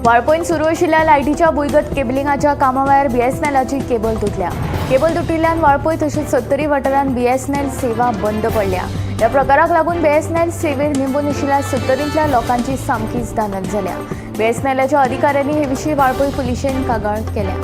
वाळपयन सुरू आशिल्ल्या लायटीच्या भुंयगत केबलिंगाच्या कामा वेळार बीएसएनएलाची केबल तुटल्या. केबल तुटिल्ल्यान वाळपय तशेंच सत्तरी वाठारांत बीएसएनएल सेवा बंद पडल्या. ह्या प्रकाराक लागून बीएसएनएल सेवेर निंबून आशिल्ल्या सत्तरींतल्या लोकांची सामकीच दानत जाल्या. बीएसएनएलाच्या अधिकाऱ्यांनी हे विशीं वाळपय पुलिशेन कागाळ केल्या.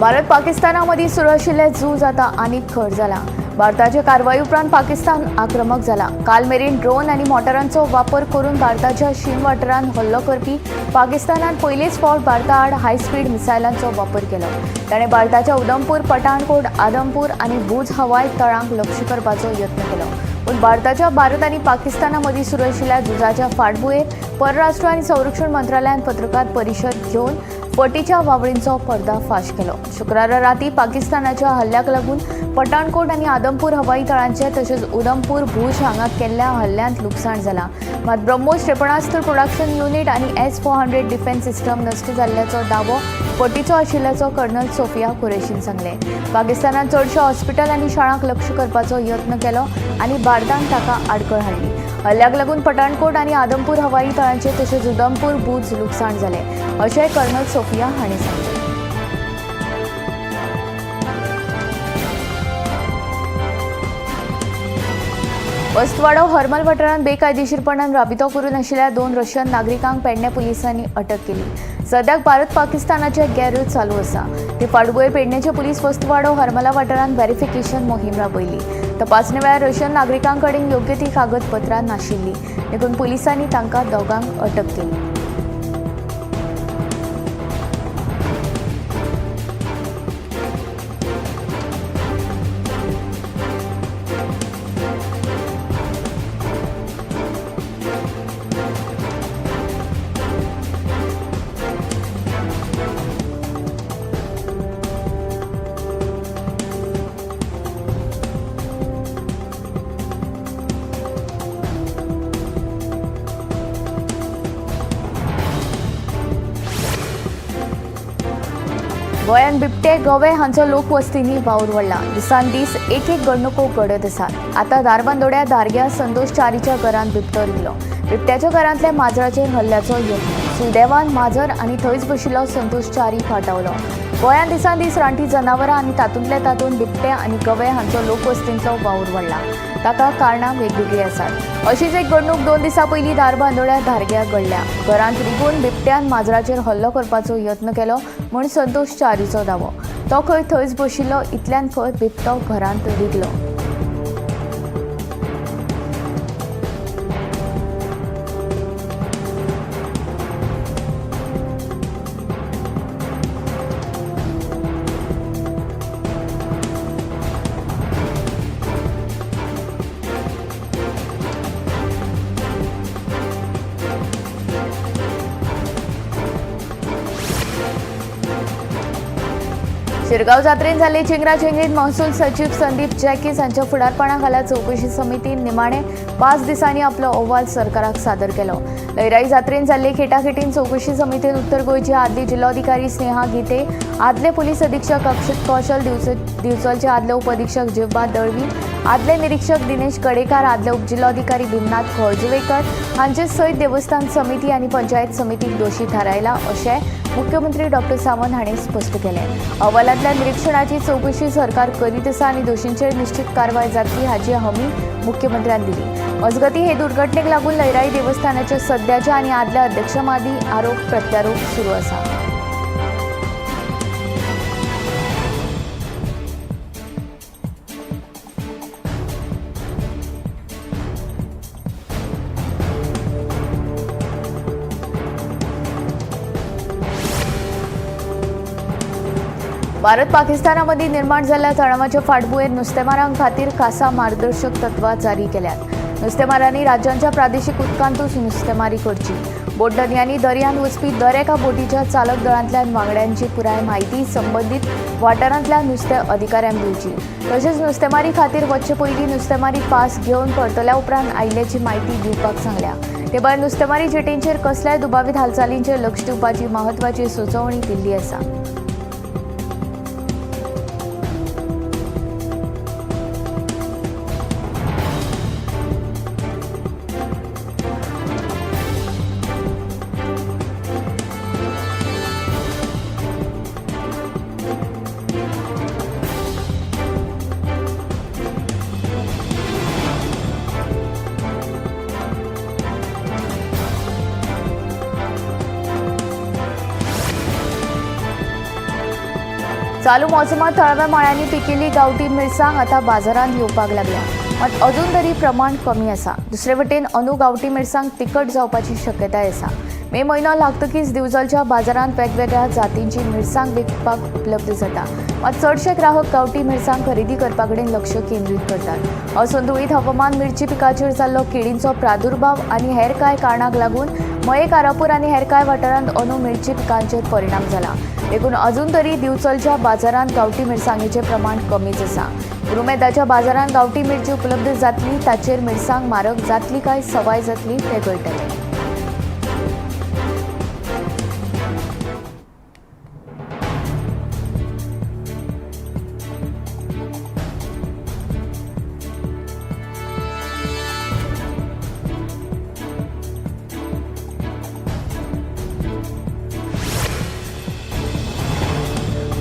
भारत पाकिस्ताना मदीं सुरू आशिल्लें झूज आतां आनीक खर जाला. भारताचे कारवाई उपरांत पाकिस्तान आक्रमक जाला. काल मेरेन ड्रोन आनी मोटारांचो वापर करून भारताच्या शीम वाठारांत हल्लो करपी पाकिस्तानान पयलेच फावट भारता आड हाय स्पीड मिसायलांचो वापर केलो. ताणें भारताच्या उधमपूर, पठाणकोट, आदमपूर आनी भूज हवाई तळांक लक्ष करपाचो यत्न केलो. पूण भारताच्या भारत आनी पाकिस्ताना मदीं सुरू आशिल्ल्या झुजाच्या फाटभुंयेर परराष्ट्र आनी संरक्षण मंत्रालयान पत्रकार परिशद घेवन फटीच्या वावडींचो पर्दाफाश केलो. शुक्रारा राती पाकिस्तानाच्या हल्ल्याक लागून पठाणकोट आनी आदमपूर हवाई तळांचे तशेंच उधमपूर भूज हांगा केल्ल्या हल्ल्यांत लुकसाण जालां. मात ब्रह्मोस क्षेपणास्त्र प्रोडक्शन युनिट आनी S-400 defence system नश्ट जाल्ल्याचो दावो फटीचो आशिल्ल्याचो कर्नल सोफिया कुरेशीन सांगलें. पाकिस्तानान चडश्या हॉस्पिटल आनी शाळांक लक्ष करपाचो यत्न केलो आनी भारतान ताका आडखळ हाडली. हल्ल्याक लागून पठाणकोट आनी आदमपूर हवाई तळांचे तशेंच उधमपूर भूज लुकसाण जालें अशेंय कर्नल सोफिया हांणी सांगलें. वस्तवाडो हरमल वाठारांत बेकायदेशीरपणान राबितो करून आशिल्ल्या 2 रशियन नागरिकांक पेडणे पुलिसांनी अटक केली. सद्याक भारत पाकिस्तानाचे गॅर चालू आसा. ते फाटभुंयेर पेडणेचे पुलीस वस्तवाडो हरमला वाठारांत व्हेरिफिकेशन मोहीम राबयली. तपासणे वेळार रशियन नागरिकां कडेन योग्य ती कागदपत्रां नाशिल्ली, देखून पुलिसांनी तांकां दोगांक अटक केली. गोंयांत बिबटे गवे हांचो लोकवस्तींनी वावर वाडला. दिसान दीस एक एक घडणुको घडत आसात. आतां धारबांदोड्या धारग्या संतोष च्यारीच्या घरांत बिबटो रिगलो. बिबट्याच्या घरांतल्या माजराचेर हल्ल्याचो यत्न. सुदैवान माजर आनी थंयच बशिल्लो संतोष च्यारी फाटावलो. गोंयांत दिसान दीस रानटी जनावरां आनी तातूंतले तातूंत बिबटे आनी गवे हांचो लोकवस्तींचो वावर वाडला. ताका कारणां वेगवेगळीं आसात. अशीच एक घडणूक 2 दिसां पयलीं धारबांदोड्या धारग्या घडल्या. घरांत रिगून बिबट्यान माजराचेर हल्लो करपाचो यत्न केलो म्हूण संतोष च्यारीचो दावो. तो खंय थंयच बशिल्लो, इतल्यान खंय बिबटो घरांत रिगलो. शिरगांव जात्रेन जाल्ले चेंगराचेंगरीत महसूल सचीव संदीप जॅकीस हांच्या फुडारपणा खाला चवकशी समितीन निमाणे 5 दिसांनी आपलो अहवाल सरकाराक सादर केलो. लयराई जात्रेन जाल्ले खेटाखेटीन चवकशी समितीन उत्तर गोंयचे आदली जिल्लोधिकारी स्नेहा गीते, आदले पुलीस अधीक्षक अक्षत कौशल, दिवचलचे आदले उपअधीक्षक जिवबा दळवी, आदले निरीक्षक दिनेश कडेकार, आदले उपजिल्लोधिकारी भीमनाथ खोर्जुवेकर हांचे सयत देवस्थान समिती आनी पंचायत समितीक दोशी थारायला अशें मुख्यमंत्री डॉक्टर सावंत हांणी स्पश्ट केलें. अहवालांतल्या निरीक्षणाची चवकशी सरकार करीत आसा आनी दोशींचेर निश्चित कारवाय जातली हाची हमी मुख्यमंत्र्यान दिली. मजगतीं हे दुर्घटनेक लागून लयराई देवस्थानाच्या सद्याच्या आनी आदल्या अध्यक्षां मदीं आरोप प्रत्यारोप सुरू आसा. भारत पाकिस्तानामदीं निर्माण जाल्ल्या तणावाच्या फाटभुंयेर नुस्तेमारां खातीर खासा मार्गदर्शक तत्वां जारी केल्यात. नुस्तेमारांनी राज्यांच्या प्रादेशीक उदकांतूच नुस्तेमारी करची. बोट धनयांनी दर्यांत वचपी दर एका बोटीच्या चालक दळांतल्या वांगड्यांची पुराय म्हायती संबंदीत वाठारांतल्या नुस्तें अधिकाऱ्यांक दिवची. तशेंच नुस्तेमारी खातीर वचचे पयलीं नुस्तेमारी पास घेवन परतल्या उपरांत आयिल्ल्याची म्हायती दिवपाक सांगल्या. ते भायर नुस्तेमारी जेटींचेर कसल्याय दुबावीत हालचालींचेर लक्ष दिवपाची म्हत्वाची सुचोवणी दिल्ली आसा. चालू मोसमात थळाव्या माळ्यांनी पिकिल्ली गांवठी मिरसांग आतां बाजारांत येवपाक लागल्या, मात अजून तरी प्रमाण कमी आसा. दुसरे वटेन अंदू गांवठी मिरसांग तिखट जावपाची शक्यताय आसा. मे म्हयनो लागतकीच दिवचलच्या बाजारांत वेगवेगळ्या जातींची मिरसांग विकपाक उपलब्ध जाता, मात चडशे ग्राहक गांवठी मिरसांग खरेदी करपा कडेन लक्ष केंद्रीत करतात. असंतुळीत हवामान, मिरची पिकाचेर जाल्लो किडींचो प्रादुर्भाव आनी हेर कांय कारणांक लागून मये, कारापूर आनी हेर कांय वाठारांत अंदू मिरची पिकांचेर परिणाम जाला. देखून अजून तरी दिवचलच्या बाजारांत गांवठी मिरसांगेचें प्रमाण कमीच आसा. पुरुमेंताच्या बाजारांत गांवठी मिरची उपलब्ध जातली ताचेर मिरसांग म्हारग जातली काय सवाय जातली तें कळटलें.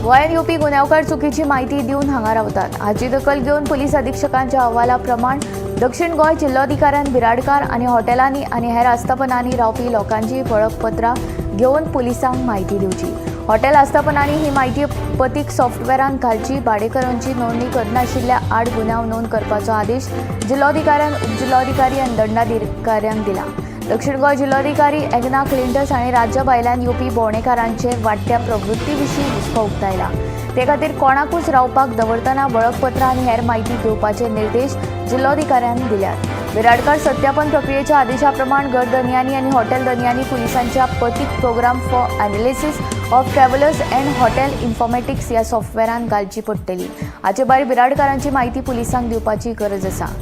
गोंयांत येवपी गुन्यांवकार चुकीची म्हायती दिवन हांगा रावतात. हाची दखल घेवन पुलीस अधिक्षकांच्या अहवाला प्रमाण दक्षिण गोंय जिल्लोधिकाऱ्यान बिराडकार आनी हॉटेलांनी आनी हेर आस्थापनांनी रावपी लोकांची वळखपत्रां घेवन पुलिसांक म्हायती दिवची. हॉटेल आस्थापनांनी ही म्हायती पतीक सॉफ्टवॅरांत घालची. भाडेकरांची नोंदणी करनाशिल्ल्या आड गुन्यांव नोंद करपाचो आदेश जिल्लोधिकाऱ्यान उपजिल्लोधिकारी आनी दंडाधिकाऱ्यांक दिला. दक्षिण गोंय जिल्लोधिकारी एग्ना क्लिंटस हांणी राज्या भायल्यान येवपी भोंवडेकारांचे वाडट्या प्रवृत्ती विशीं हुस्को उक्तायला. ते खातीर कोणाकूच रावपाक दवरतना वळखपत्रां आनी हेर म्हायती घेवपाचे निर्देश जिल्लोधिकाऱ्यांनी दिल्यात. बिराडकार सत्यापन प्रक्रियेच्या आदेशा प्रमाण घर धनयांनी आनी हॉटेल धनयांनी पुलिसांच्या पतीक programme for analysis of travellers and hotel informatics ह्या सॉफ्टवॅरान घालची पडटली. हाचे भायर बिराडकारांची म्हायती पुलिसांक दिवपाची गरज आसा.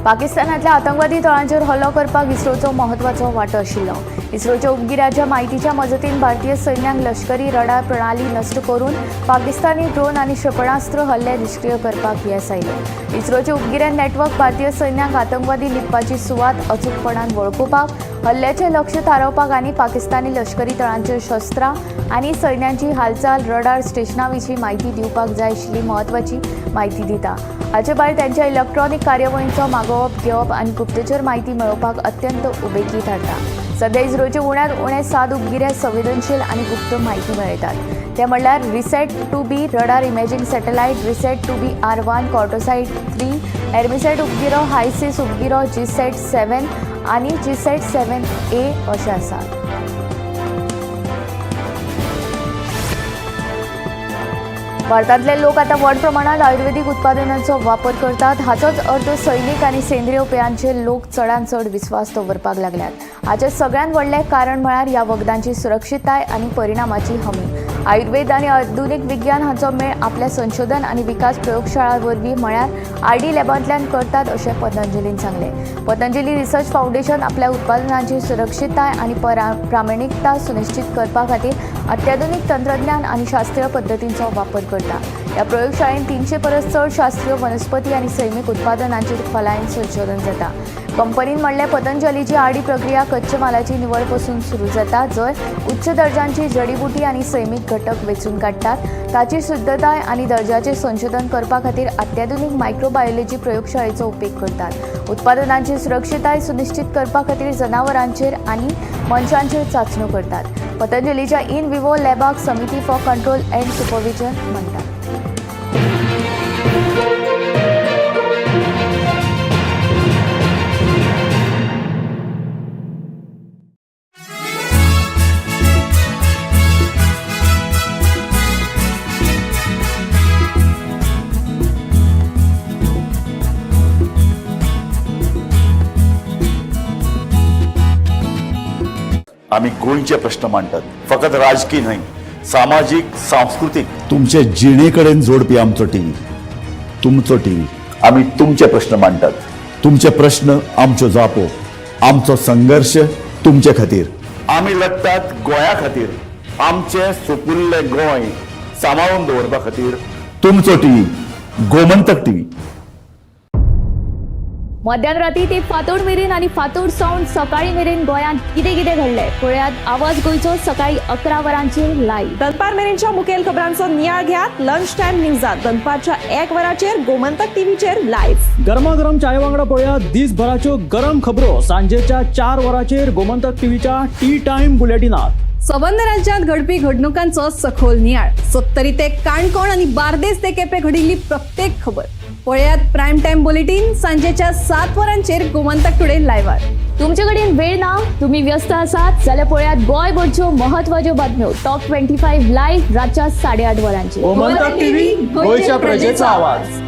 पाकिस्तानांतल्या आतंकवादी तळांचेर हल्लो करपाक इस्रोचो म्हत्वाचो वांटो आशिल्लो. इस्रोच्या उपगिऱ्याच्या म्हायतीच्या मजतीन भारतीय सैन्यांक लश्करी रडार प्रणाली नश्ट करून पाकिस्तानी ड्रोन आनी क्षेपणास्त्र हल्ले निश्क्रीय करपाक येस आयलें. इस्रोचे उपगिरे नेटवर्क भारतीय सैन्यांक आतंकवादी लिपपाची सुवात अचूकपणान वळखुपाक, हल्ल्याचें लक्ष थारावपाक आनी पाकिस्तानी लश्करी तळांचेर शस्त्रां आनी सैन्यांची हालचाल रडार स्टेशना विशीं म्हायती दिवपाक जाय आशिल्ली म्हत्वाची म्हायती दिता. हाचे भायर त्यांच्या इलेक्ट्रॉनिक कार्यावळींचो मागोवप घेवप आनी गुप्तचर म्हायती मेळोवपाक अत्यंत उपेगी थारता. सध्या इस्रोचे उण्यांत उणे 7 उपगिरे संवेदनशील आनी गुप्त म्हायती मेळयतात. ते म्हणल्यार RISAT 2B radar imaging satellite, RISAT 2B R1, Cartosat 3, ERMISAT उपगिरो, HySIS उपगिरो, GSAT 7 आनी जीसॅट 7A अशे आसात. भारतांतले लोक आतां व्हड प्रमाणात आयुर्वेदीक उत्पादनांचो वापर करतात. हाचोच अर्थ सैमीक आनी सेंद्रीय उपायांचेर लोक चडांत चड विस्वास दवरपाक लागल्यात. हाचें सगळ्यांत व्हडलें कारण म्हळ्यार ह्या वखदांची सुरक्षितताय आनी परिणामाची हमी. आयुर्वेद आनी आधुनीक विज्ञान हांचो मेळ आपल्या संशोधन आनी विकास प्रयोगशाळा वरवीं म्हळ्यार आयडी लॅबांतल्यान करतात अशें पतंजलीन सांगलें. पतंजली रिसर्च फावंडेशन आपल्या उत्पादनांची सुरक्षितताय आनी प्रामाणीकता सुनिश्चित करपा खातीर अत्याधुनीक तंत्रज्ञान आनी शास्त्रीय पद्दतींचो वापर करता. ह्या प्रयोगशाळेंत 300 परस चड शास्त्रीय वनस्पती आनी सैमीक उत्पादनांचेर खोलायेन संशोधन जाता. कंपनीन म्हणलें, पतंजलीची आडी प्रक्रिया कच्च्या मालाची निवड पसून सुरू जाता, जंय उच्च दर्जांची जडीबुटी आनी सैमीक घटक वेंचून काडटात. ताची शुद्धताय आनी दर्जाचें संशोधन करपा खातीर अत्याधुनीक मायक्रोबायोलॉजी प्रयोगशाळेचो उपेग करतात. उत्पादनांची सुरक्षितताय सुनिश्चित करपा खातीर जनावरांचेर आनी मनशांचेर चांचण्यो करतात. पतंजलीच्या इन विवो लॅबाक समिती फॉर कंट्रोल अँड सुपरविजन म्हणटात. आमी गोंयचे प्रश्न मांडटात, फकत राजकी न्हय, सामाजीक, सांस्कृतीक, तुमचे जिणे कडेन जोडपी आमचो टीव्ही, तुमचो टीव्ही. आमी तुमचे प्रश्न मांडटात, तुमचे प्रश्न आमच्यो जापो, आमचो संघर्श तुमचे खातीर. आमी लढटात गोंया खातीर, आमचें सुपुल्लें गोंय सांबाळून दवरपा खातीर. तुमचो टीव्ही, गोमंतक टीव्ही. मध्यान राती ते फांतोड मेरेन आनी फांतोड सावन सकाळी मेरेन गोंयांत कितें कितें घडलें पळयात आवाज गोंयचो सकाळी 11 वरांचेर लायव्ह. दनपार मेरेनच्या मुखेल खबरांचो नियाळ घेयात लंच टायम न्यूजात दनपारच्या 1 वराचेर गोमंतक टीव्हीचेर लायव्ह. गरमागरम चाय वांगडा पळया दिसभराच्यो गरम खबरो सांजेच्या 4 वरांचेर गोमंतक टीव्हीच्या टी टायम बुलेटिनात. सबंद राज्यात घडपी घडणुकांचो सखोल नियाळ, सत्तरी ते काणकोण आनी बार्देस ते केपें घडिल्ली प्रत्येक खबर पळयात प्रायम टायम बुलेटीन सांजेच्या 7 वरांचेर गोमंतक टुडे लायव्हार. तुमचे कडेन वेळ ना, तुम्ही व्यस्त आसात जाल्यार पळयात गोंयभरच्यो महत्वाच्यो बातम्यो टॉप 25 लायव्ह रातच्या 8:30 वरांचेर. गोमंतक टीव्ही, गोंयच्या प्रजेचा आवाज.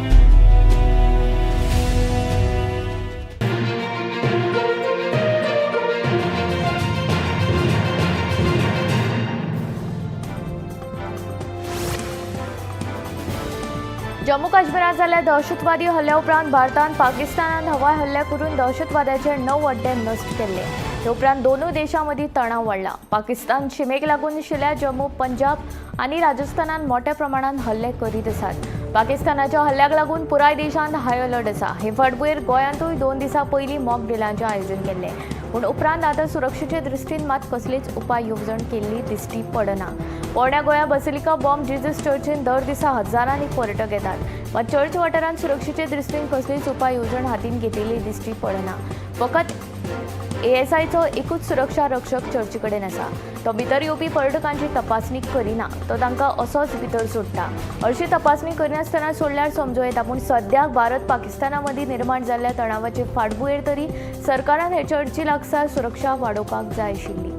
जम्मू काश्मीरात जाल्ल्या दहशतवादी हल्ल्या उपरांत भारतान पाकिस्तानान हवाई हल्ले करून दहशतवाद्याचे 9 अड्डे नश्ट केल्ले. ते उपरांत दोनूय देशां मदीं तणाव वाडला. पाकिस्तान शिमेक लागून आशिल्ल्या जम्मू, पंजाब आनी राजस्थानान मोठ्या प्रमाणात हल्ले करीत आसात. पाकिस्तानाच्या हल्ल्याक लागून पुराय देशांत हाय अलर्ट आसा. हे फाटभुंयेर गोंयांतूय 2 दिसां पयलीं मॉक ड्रिलांचें आयोजन केल्लें, पूण उपरांत आतां सुरक्षेचे दृश्टीन मात कसलीच उपाय येवजण केल्ली दिश्टी पडना. पोरण्या गोंया बसिलिका बॉम जीजस चर्चीन दर दिसा हजारांनी पर्यटक येतात, मात चर्च वाठारांत सुरक्षेचे दृश्टीन कसलीच उपाय येवजण हातीन घेतिल्ली दिश्टी पडना. फकत एएसआयचो एकूच सुरक्षा रक्षक चर्ची कडेन आसा. तो भितर येवपी पर्यटकांची तपासणी करिना, तो तांकां असोच भितर सोडटा. अशी तपासणी करिनासतना सोडल्यार समजूं येता, पूण सद्याक भारत पाकिस्ताना मदीं निर्माण जाल्ल्या तणावाचे फाटभुंयेर तरी सरकारान हे चर्ची लागसार सुरक्षा वाडोवपाक जाय आशिल्ली.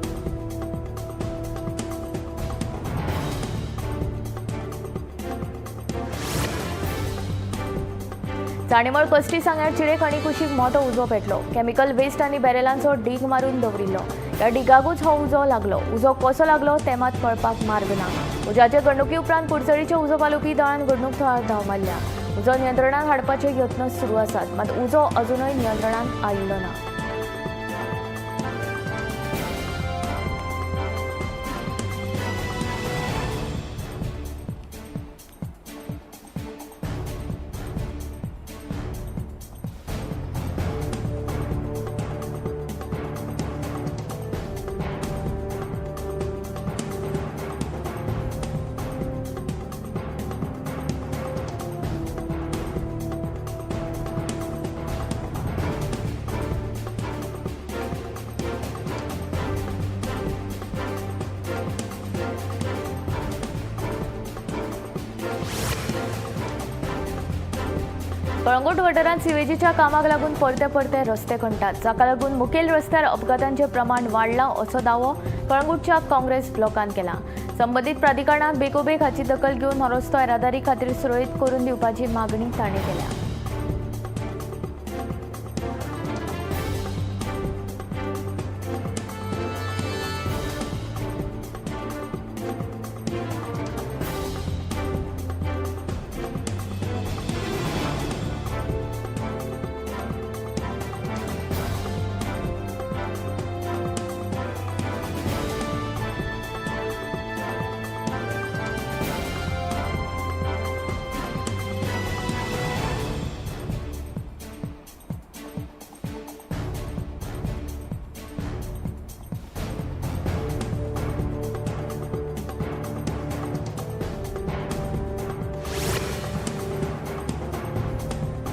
चाणेमळ कस्टी सांग्यार चिरे खणी कुशीक मोठो उजो पेटलो. केमिकल वेस्ट आनी बॅरेलांचो डीग मारून दवरिल्लो. ह्या डिगाकूच हो उजो लागलो. उजो कसो लागलो तें मात कळपाक मार्ग ना. उज्याचे घडणुकी उपरांत कुडचडीचे उजो पालोवपी दळान घडणूक थळार धांव मारल्या. उजो नियंत्रणात हाडपाचे यत्न सुरू आसात, मात उजो अजुनूय नियंत्रणात आयिल्लो ना. कळंगूट वाठारांत सिवेजीच्या कामाक लागून परते परते रस्ते खणटात, जाका लागून मुखेल रस्त्यार अपघातांचें प्रमाण वाडलां असो दावो कळंगूटच्या काँग्रेस ब्लॉकान केला. संबंदीत प्राधिकरणान बेगोबेग हाची दखल घेवन हो रस्तो येरादारी खातीर सुरळीत करून दिवपाची मागणी तांणी केल्या.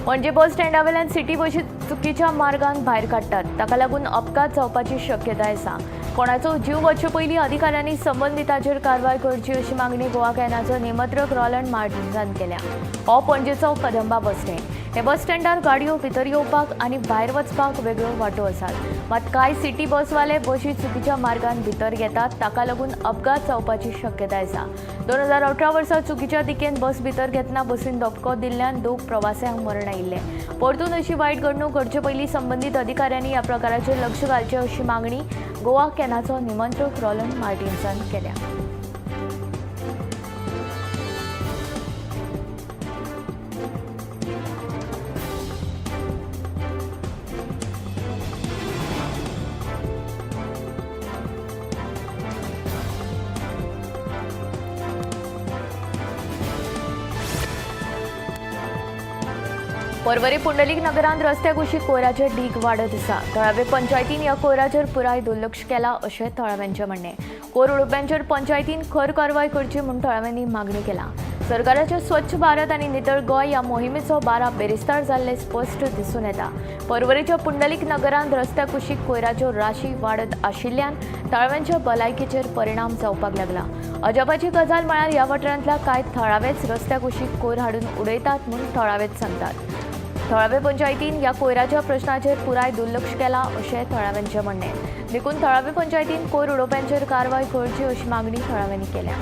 पणजे बस स्टँडा वयल्यान सिटी बशी चुकीच्या मार्गान भायर काडटात, ताका लागून अपघात जावपाची शक्यताय आसा. कोणाचो जीव वचचे पयलीं अधिकाऱ्यांनी संबंदिताचेर कारवाय करची अशी मागणी गोवा कॅनाचो निमंत्रक रोलंड मार्टिन्सान केल्या. हो पणजेचो कदंबा बस स्टँड. हे बस स्टँडार गाडयो भितर येवपाक आनी भायर वचपाक वेगळ्यो वाटो आसात. मात कांय सिटी बसवाले बशी चुकीच्या मार्गान भितर घेतात, ताका लागून अपघात जावपाची शक्यताय आसा. 2018 वर्सा चुकीच्या दिकेन बस भितर घेतना बसीन धपको दिल्ल्यान 2 प्रवाशांक मरण आयिल्लें. परतून अशी वायट घडणूक घडचे पयलीं संबंदीत अधिकाऱ्यांनी ह्या प्रकाराचेर लक्ष घालचें अशी मागणी गोवा कॅनाचो निमंत्रक रोलन मार्टिन्सान केल्या. पर्वरी पुंडलीक नगरांत रस्त्या कुशीक कोयराचे ढीग वाडत आसा. थळावे पंचायतीन ह्या कोयराचेर पुराय दुर्लक्ष केला अशें थळाव्यांचें म्हणणें. कोयर उडोवप्यांचेर पंचायतीन खर कारवाय करची म्हूण थळाव्यांनी मागणी केला. सरकाराच्या स्वच्छ भारत आनी नितळ गोंय ह्या मोहिमेचो 12 बेरेस्तार जाल्ले स्पश्ट दिसून येता. पर्वरीच्या पुंडलीक नगरांत रस्त्या कुशीक कोयराच्यो राशी वाडत आशिल्ल्यान थळाव्यांच्या भलायकेचेर परिणाम जावपाक लागला. अजापाची गजाल म्हळ्यार ह्या वाठारांतल्या कांय थळावेच रस्त्या कुशीक कोयर हाडून उडयतात म्हूण थळावेच सांगतात. थळावे पंचायतीन ह्या कोयराच्या प्रश्नाचेर पुराय दुर्लक्ष केला अशें थळाव्यांचें म्हणणें. देखून थळावे पंचायतीन कोयर उडोवप्यांचेर कारवाय करची अशी मागणी थळाव्यांनी केल्या.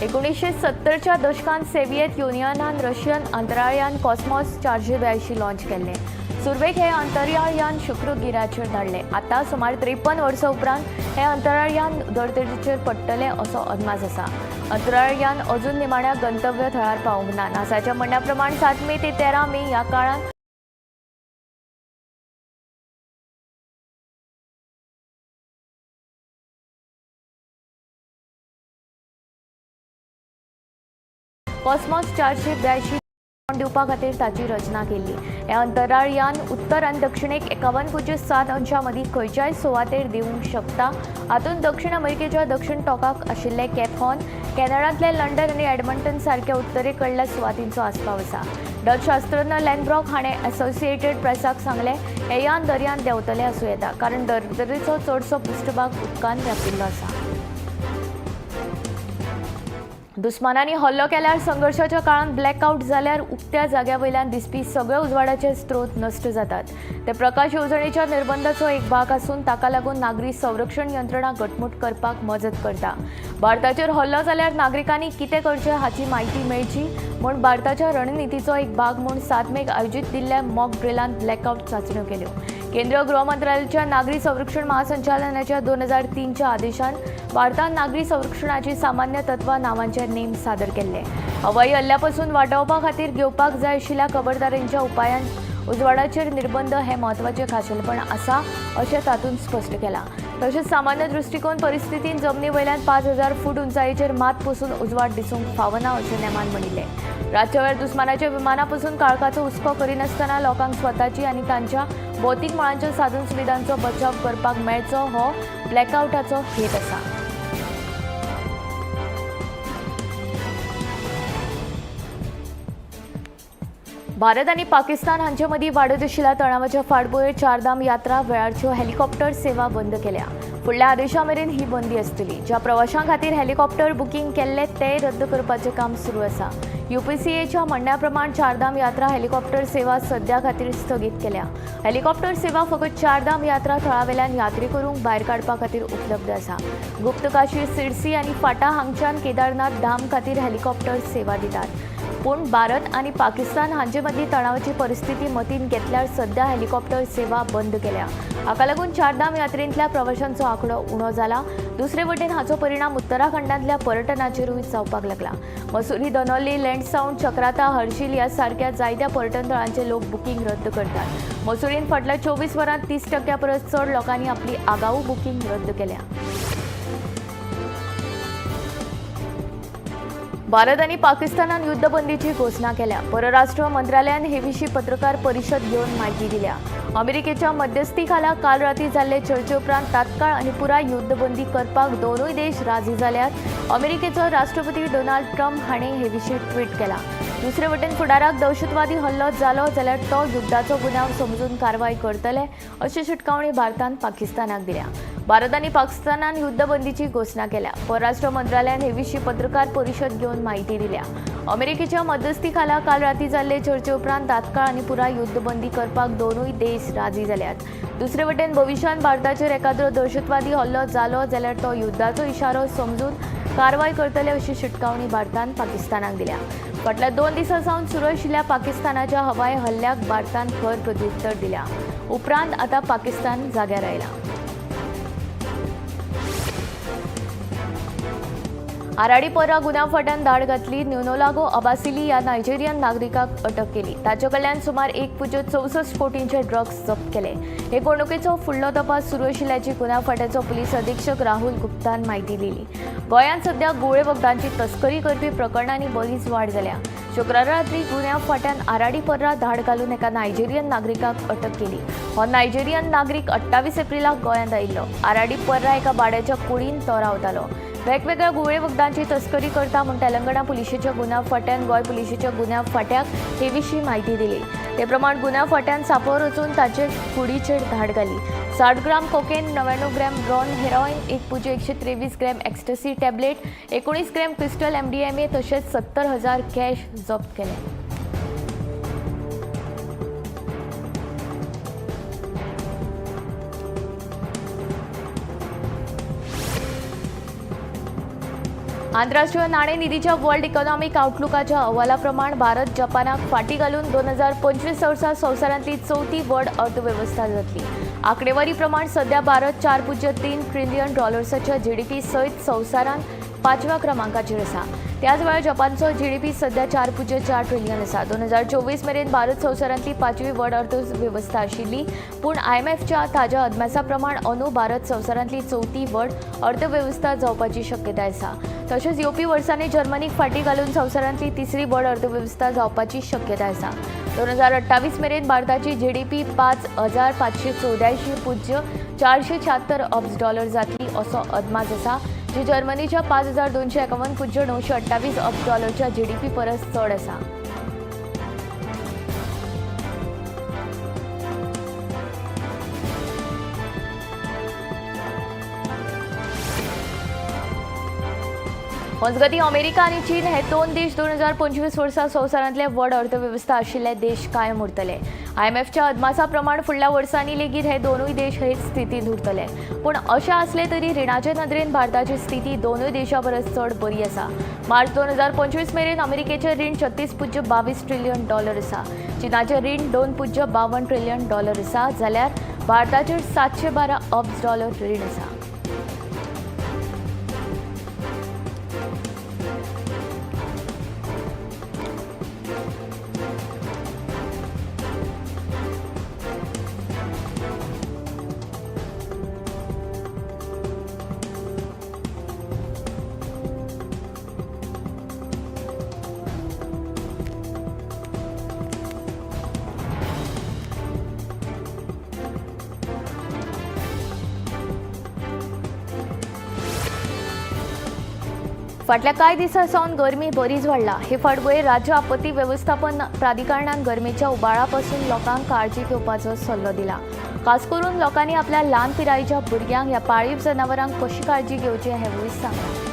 1970च्या दशकांत सोव्हिएत युनियनान रशियन अंतराळयान कॉस्मॉस 482 लॉंच केल्लें. सुरवेक हें अंतराळयान शुक्र गिऱ्याचेर धाडलें. आतां सुमार 53 वर्सां उपरांत हें अंतराळयान धर्तरेचेर पडटलें असो अदमास आसा. अंतराळयान अजून निमाण्या गंतव्य थळार पावूंक ना. नासाच्या म्हणण्या प्रमाण 7 मे ते 13 मे ह्या काळांत कॉस्मॉस 482 दिवपा खातीर ताची रचना केल्ली. हें अंतराळयान उत्तर आनी दक्षिणेक 51.7 अंशां मदीं खंयच्याय सुवातेर देंवूंक शकता. हातूंत दक्षिण अमेरिकेच्या दक्षिण टोकाक आशिल्ले केप हॉर्न, कॅनडांतले लंडन आनी एडमंटन सारक्या उत्तरे कडल्या सुवातींचो आस्पाव आसा. डच शास्त्रज्ञ लॅनब्रॉक हाणें असोसिएटेड प्रेसाक सांगलें, हें यान दर्यांत देंवतलें आसूं येता, कारण धर्तरेचो चडसो पृश्ठभाग उदकान व्यापिल्लो आसा. दुस्मानांनी हल्लो केल्यार संघर्शाच्या काळांत ब्लॅकआउट जाल्यार उक्त्या जाग्या वयल्यान दिसपी सगळे उजवाडाचे स्रोत नश्ट जातात. ते प्रकाश येवजणेच्या निर्बंधाचो एक भाग आसून ताका लागून नागरी संरक्षण यंत्रणा घटमूट करपाक मजत करता. भारताचेर हल्लो जाल्यार नागरिकांनी कितें करचें हाची म्हायती मेळची म्हूण भारताच्या रणनितीचो एक भाग म्हूण 7 मेक आयोजीत दिल्ल्या मॉक ड्रिलांत ब्लॅकआउट चांचण्यो केल्यो. केंद्रीय गृह मंत्रालयाच्या नागरी संरक्षण महासंचालनाच्या 2003च्या आदेशान भारतान नागरी संरक्षणाची सामान्य तत्वां नावांचे नेम सादर केल्ले. हवाई हल्ल्यापासून वाटावपा खातीर घेवपाक जाय आशिल्ल्या खबरदारींच्या उपायान उजवाडाचेर निर्बंध हे म्हत्वाचे खाशेलपण आसा अशें तातूंत स्पश्ट केलां. तशेंच सामान्य दृश्टिकोन परिस्थितीन जमनी वयल्यान 5000 फूट उंचायेचेर मात पसून उजवाड दिसूंक फावना अशें नेमान म्हणिल्लें. रातच्या वेळार दुस्मानाच्या विमानापसून काळखाचो हुस्को करिनासतना लोकांक स्वताची आनी तांच्या भौतीक मळांच्या साधन सुविधांचो बचाव करपाक मेळचो हो ब्लॅकआउटाचो हेत आसा. भारत आनी पाकिस्तान हांचे मदीं वाडत आशिल्ल्या तणावाच्या फाटभुंयेर चारधाम यात्रा वेळारच्यो हेलिकॉप्टर सेवा बंद केल्या. फुडल्या आदेशा मेरेन ही बंदी आसतली. ज्या प्रवाशां खातीर हेलिकॉप्टर बुकींग केल्ले ते रद्द करपाचें काम सुरू आसा. UPCAच्या म्हणण्या प्रमाण चारधाम यात्रा हेलिकॉप्टर सेवा सध्या खातीर स्थगीत केल्या. हेलिकॉप्टर सेवा फकत चारधाम यात्रा थळावेल्यान यात्रेकरूंक भायर काडपा खातीर उपलब्ध आसा. गुप्तकाशी, सिरसी आनी फाटा हांगच्यान केदारनाथ धाम खातीर हेलिकॉप्टर सेवा दितात. पूण भारत आनी पाकिस्तान हांचे मदली तणावाची परिस्थिती मतींत घेतल्यार सध्या हेलिकॉप्टर सेवा बंद केल्या. हाका लागून चारधाम यात्रेंतल्या प्रवाशांचो आंकडो उणो जाला. दुसरे वटेन हाचो परिणाम उत्तराखंडांतल्या पर्यटनाचेरूय जावपाक लागला. मसुरी, दनोली, लँडसावंड, चक्राता, हर्शील ह्या सारक्या जायत्या पर्यटन थळांचे लोक बुकींग रद्द करतात. मसुरीन फाटल्या 24 वरांत 30% परस चड लोकांनी आपली आगाऊ बुकींग रद्द केल्या. भारत आनी पाकिस्तानान युद्धबंदीची घोशणा केल्या. परराष्ट्र मंत्रालयान हे विशीं पत्रकार परिशद घेवन म्हायती दिल्या. अमेरिकेच्या मध्यस्थी खाला काल राती जाल्ले चर्चे उपरांत तात्काळ आनी पुराय युद्धबंदी करपाक दोनूय देश राजी जाल्यात. अमेरिकेचो राष्ट्रपती डोनाल्ड ट्रम्प हाणें हे विशीं ट्वीट केला. दुसरे वटेन फुडाराक दहशतवादी हल्लो जालो जाल्यार तो युद्धाचो गुन्यांव समजून कारवाय करतले अशी शिटकावणी भारतान पाकिस्तानाक दिल्या. भारत आनी पाकिस्तानान युद्धबंदीची घोशणा केल्या. परराष्ट्र मंत्रालयान हे विशीं पत्रकार परिशद घेवन म्हायती दिल्या. अमेरिकेच्या मध्यस्थी खाला काल राती जाल्ले चर्चे उपरांत तात्काळ आनी पुराय युद्धबंदी करपाक दोनूय देश राजी जाल्यात. दुसरे वटेन भविश्यांत भारताचेर एखाद्रो दहशतवादी हल्लो जालो जाल्यार तो युद्धाचो इशारो समजून कारवाय करतले अशी शिटकावणी भारतान पाकिस्तानाक दिल्या. फाटल्या 2 दिसां सावन सुरू आशिल्ल्या पाकिस्तानाच्या हवाई हल्ल्याक भारतान खर प्रत्युत्तर दिल्या. उपरांत आतां पाकिस्तान जाग्यार आयला. आराडी पर्रा गुन्यांव फांट्यान धाड घातली. न्युनोलागो अबासिली ह्या नायजेरियन नागरिकाक अटक केली. ताचे कडल्यान सुमार 1.64 कोटींचे ड्रग्स जप्त केले. हे घडणुकेचो फुडलो तपास सुरू आशिल्ल्याची गुन्यांव फांट्याचो पुलीस अधीक्षक राहुल गुप्तान म्हायती दिली. गोंयांत सध्या गुळे वखदांची तस्करी करपी प्रकरणांनी बरीच वाड जाल्या. शुक्रारा राती गुन्यांव फांट्यान आराडी पर्रा धाड घालून एका नायजेरियन नागरिकाक अटक केली. हो नायजेरियन नागरीक 28 एप्रिलाक गोंयांत आयिल्लो. आराडी पर्रा एका भाड्याच्या कुडीन तो रावतालो. वेगवेगळ्या गुळे वखदांची तस्करी करता म्हूण तेलंगणा पुलिशेच्या गुन्यांव फांट्यान गोंय पुलिशेच्या गुन्यांव फांट्याक हे विशीं म्हायती दिली. ते प्रमाण गुन्यांव फांट्यान सापोर वचून ताचे कुडीचेर धाड घाली. 60 gram cocaine, 99 gram brown heroin, 1.123 gram ecstasy tablet, 19 gram crystal MDMA तशेंच 70,000 कॅश जप्त केले. आंतरराष्ट्रीय नाणेनिधीच्या वर्ल्ड इकॉनॉमिक आउटलुकाच्या अहवालाप्रमाण भारत जपानाक फाटी घालून 2025 वर्सा संवसारांतली चवथी व्हड अर्थवेवस्था जातली. आंकडेवारी प्रमाण सध्या भारत 4.3 ट्रिलियन डॉलर्साच्या जीडीपी सयत संवसारांत 5व्या क्रमांकाचेर आसा. त्याच वेळार जपानचो जीडीपी सध्या 4.4 ट्रिलियन आसा. 2024 मेरेन भारत संवसारांतली 5वी व्हड अर्थवेवस्था आशिल्ली, पूण आयएमएफच्या ताज्या अदमासा प्रमाण अंदू भारत संवसारांतली चवथी व्हड अर्थवेवस्था जावपाची शक्यताय आसा. तशेंच येवपी वर्सांनी जर्मनीक फाटी घालून संवसारांतली 3री व्हड अर्थवेवस्था जावपाची शक्यताय आसा. 2028 मेरेन भारताची जीडीपी 5,584.476 अब्ज डॉलर जातली असो अदमास आसा, जी जर्मनीच्या 5,251.928 अब्ज डॉलरच्या जीडीपी परस चड आसा. मजगतीं अमेरिका आनी चीन हे दोन देश 2025 वर्सा संवसारांतले व्हड अर्थवेवस्था आशिल्ले देश कायम उरतले. आयएमएफच्या अदमासा प्रमाण फुडल्या वर्सांनी लेगीत हे दोनूय देश हेच स्थितींत उरतले. पूण अशें आसलें तरी रिणाचे नदरेन भारताची स्थिती दोनूय देशां परस चड बरी आसा. मार्च 2025 मेरेन अमेरिकेचें रीण 36.22 ट्रिलियन डॉलर आसा. चीनाचें रीण 2.52 ट्रिलियन डॉलर आसा, जाल्यार भारताचेर 712 अब्ज डॉलर रीण आसा. फाटल्या कांय दिसां सावन गरमी बरीच वाडला. हे फाटभुंयेर राज्य आपत्ती वेवस्थापन प्राधिकरणान गरमेच्या उबाळा पासून लोकांक काळजी घेवपाचो सल्लो दिला. खास करून लोकांनी आपल्या ल्हान पिरायेच्या भुरग्यांक ह्या पाळीव जनावरांक कशी काळजी घेवची हेंवूय सांगलां.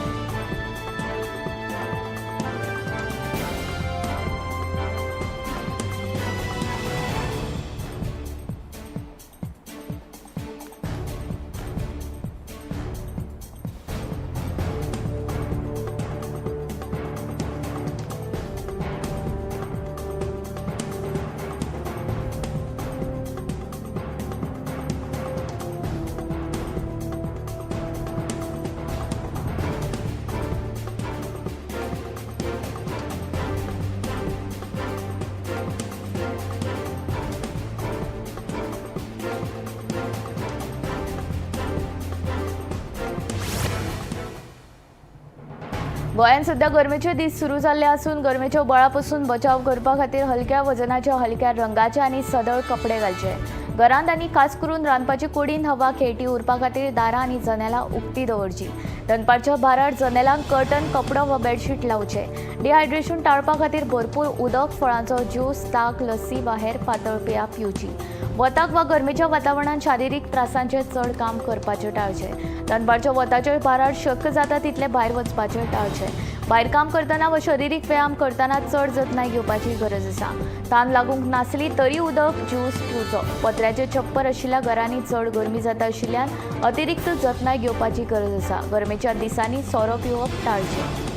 गोंयांत सध्या गरमेचे दीस सुरू जाल्ले आसून गरमेच्या बळा पसून बचाव करपा खातीर हलक्या वजनाचे, हलक्या रंगाचे आनी सदळ कपडे घालचे. घरांत आनी खास करून रांदपाचे कुडीन हवा खेळटी उरपा खातीर दारां आनी जनेलां उक्ती दवरची. दनपारच्या भारार जनेलांक कर्टन, कपडो वा बेडशीट लावचे. डिहायड्रेशन टाळपा खातीर भरपूर उदक, फळांचो ज्यूस, ताक, लस्सी वा हेर पातळ पेयां पिवची. वताक वा गरमेच्या वातावरणांत शारिरीक त्रासांचें चड काम करपाचें टाळचें. दनपारच्या वताच्या भारार शक्य जाता तितलें भायर वचपाचें टाळचें. भायर काम करतना वा शारिरीक व्यायाम करतना चड जतनाय घेवपाची गरज आसा. तान लागूंक नासली तरी उदक, ज्यूस पिवचो. पत्र्याचे छप्पर आशिल्ल्या घरांनी चड गरमी जाता आशिल्ल्यान अतिरिक्त जतनाय घेवपाची गरज आसा. गरमेच्या दिसांनी सोरो पिवप टाळचें.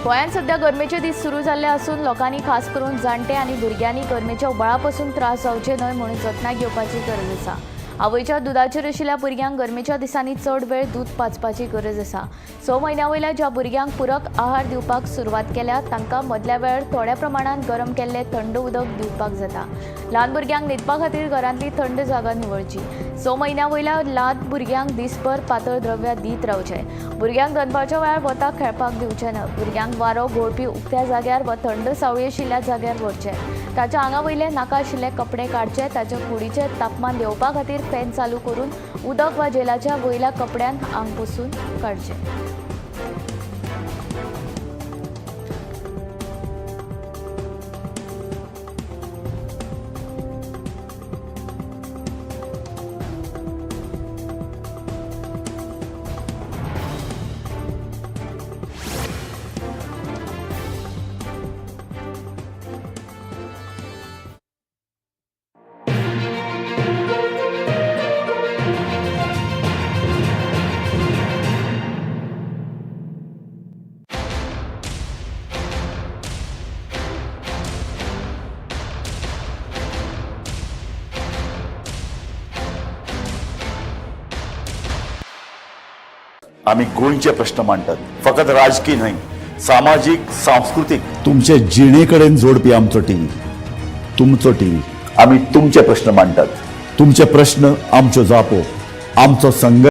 गोंयांत सध्या गरमेचे दीस सुरू जाल्ले आसून लोकांनी खास करून जाणटे आनी भुरग्यांनी गरमेच्या उबाळा पसून त्रास जावचे न्हय म्हणून जतनाय घेवपाची गरज आसा. आवयच्या दुदाचेर आशिल्ल्या भुरग्यांक गरमेच्या दिसांनी चड वेळ दूद पाजपाची गरज आसा. 6 म्हयन्या वयल्या ज्या भुरग्यांक पुरक आहार दिवपाक सुरवात केल्या तांकां मदल्या वेळार थोड्या प्रमाणांत गरम केल्लें थंड उदक दिवपाक जाता. ल्हान भुरग्यांक न्हिदपा खातीर घरांतली थंड जागा निवळची. 6 म्हयन्या वयल्या ल्हान भुरग्यांक दीसभर पातळ द्रव्यां दीत रावचें. भुरग्यांक दनपारच्या वेळार वताक खेळपाक दिवचें ना. भुरग्यांक वारो घोळपी उक्त्या जाग्यार वा थंड सावळी आशिल्ल्या जाग्यार व्हरचें. ताच्या आंगा वयले नाका आशिल्ले कपडे काडचे. ताच्या कुडीचें तापमान देंवपा खातीर फॅन चालू करून उदक वा जेलाच्या वयल्या कपड्यान आंग पुसून काडचें. आमी गोंयचे प्रश्न मांडटात, फकत राजकी न्हय, सामाजीक, सांस्कृतीक, तुमचे जिणे कडेन जोडपी आमचो टीव्ही, तुमचो टीव्ही. आमी तुमचे प्रश्न मांडटात, तुमचे प्रश्न आमच्यो जापो, आमचो संघर्श.